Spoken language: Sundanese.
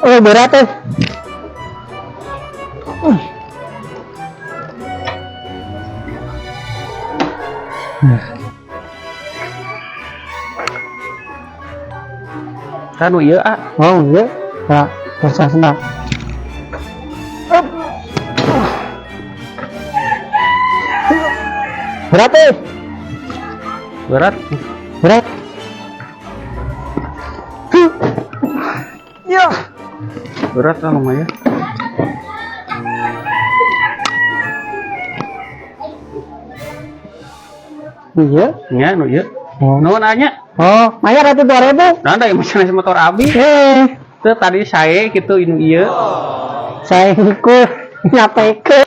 Oh, berat eh. Kan nu ieu ah. Oh, iya. Nah, terus. Berat eh. Berat. Berat. Ya. Berat lah lumayan. Iya. Nya nu ieu. Oh. Nuhun anya. Oh, mayar atuh 2000. Nah, da misalnya motor abi. Eh, Teu tadi sae gitu inu ieu. Saya ikut nyapekeun.